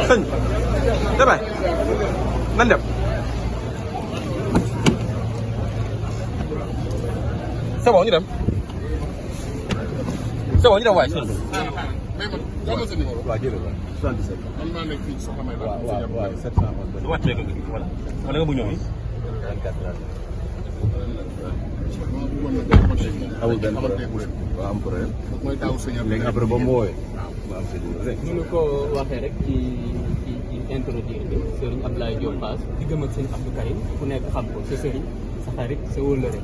sëñ Abdoulaye nan dem c'est bon ñu dem c'est bon ñu dem waaye sëñ waaw jërëjëf 77 man maa nekk fii soxna May waaw 711 wàccee ko wala nga bu ñëw yi 24 amul benn problème waaw am problème léegi après ba mu woowee waaw ni ñu ko waxee rek ci introduire bi Serigne Abdoulaye Diop KHASS diggam ak Serigne Abdou Karim ku nekk xam ko sa Serigne sa xarit sa wóllëre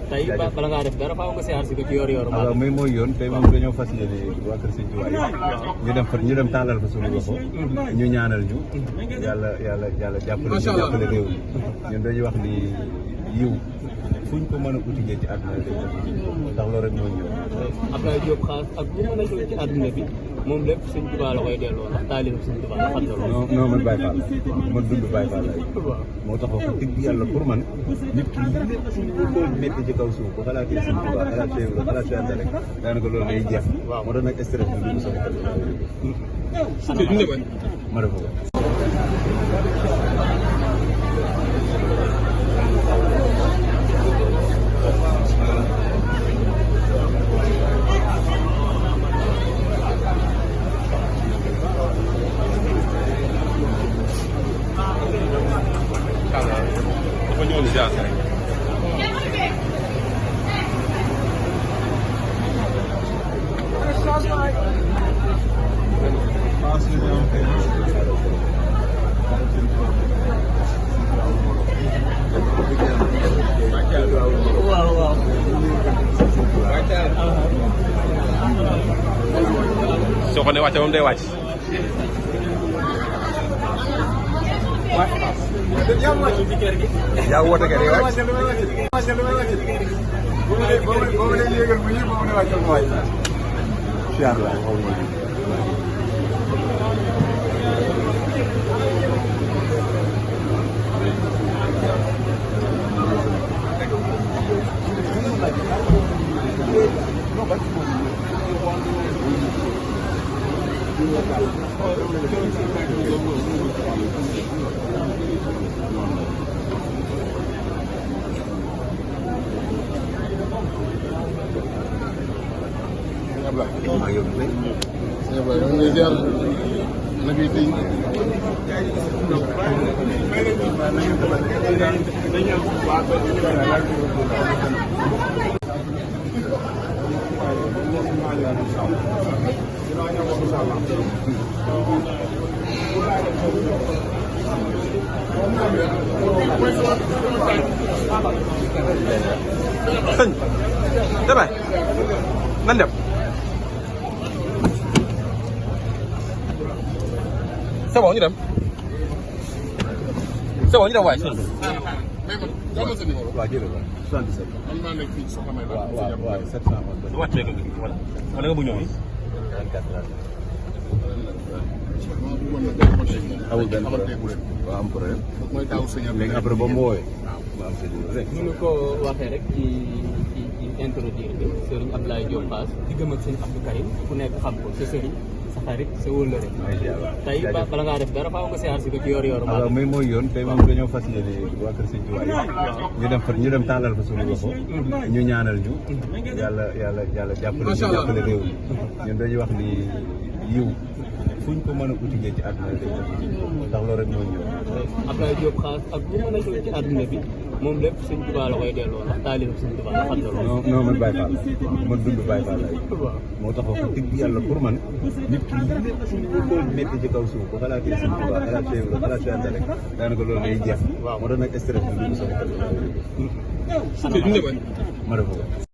tey bala ngaa def dara faaw nga siyaar si ko ci yor waaw mais mooy yoon tey moom dañoo fas yéene waa kër Sëñ Touba yi ñu dem tàllal fa suñu loxo ñu ñaanal ñu yàlla jàppale réew mi ñun dañuy wax ni yiw fuñ ko mën a utiliser ci àdduna bi ndax loolu rek moo ñëw Abdoulaye Diop KHASS ak bu mën a xew ci àdduna bi moom lépp Sëñ Touba la koy delloo ndax taalibu Sëñ Touba la xam na loolu non man Baye Fall man dund Baye Fall lay moo tax wax dëgg yàlla pour man nit ki lépp lu métti ci kaw suuf bu xalaatee Sëñ Touba xalaatee ànd rek daanaka loolu day jeex moo tax nag stress bi dugg sama ma def ko Ziar waaw soo ko ne wàcce moom day wàcc yaa woote kër yi wàcc boobu day yéegal mu yéeg boobu day wàccal mu wàcc Ziar la sëñ Abdoulaye nan dem c'est bon ñu dem c'est bon ñu dem waaye sëñ waaw jërëjëf 77 man maa nekk fii soxna May waaw 711 wàccee ko wala nga bu ñëw yi 24 amul benn problème waaw am problème léegi après ba mu woowee ni ñu ko waxee rek ci introduire bi Serigne Abdoulaye Diop KHASS diggam ak Serigne Abdou Karim ku nekk xam ko sa Serigne sa xarit sa wóllëre tey bala ngaa def dara faaw nga siyaar si ko ci yor waaw mais mooy yoon tey moom dañoo fas yéene waa kër Sëñ Touba yi ñu dem tàllal fa suñu loxo ñu ñaanal ñu yàlla jàppale réew mi ñun dañuy wax ni yiw fuñ ko mën a utiliser ci àdduna bi ndax loolu rek moo ñëw. Abdoulaye Diop xaas ak bu mën a xew ci àdduna bi moom lépp Sëñ Touba la koy delloo ndax taalibu Sëñ Touba nga xam ne loolu. non man Baye Fall man dund Baye Fall laay. moo tax wax dëgg yàlla pour man nit ki lépp lu métti ci kaw suuf bu xalaatee Sëñ Touba xalaat Cheikh la xalaat Cheikh rek daanaka loolu day jeex. waaw moo tax nag stress bi du sama kër. ma def ko.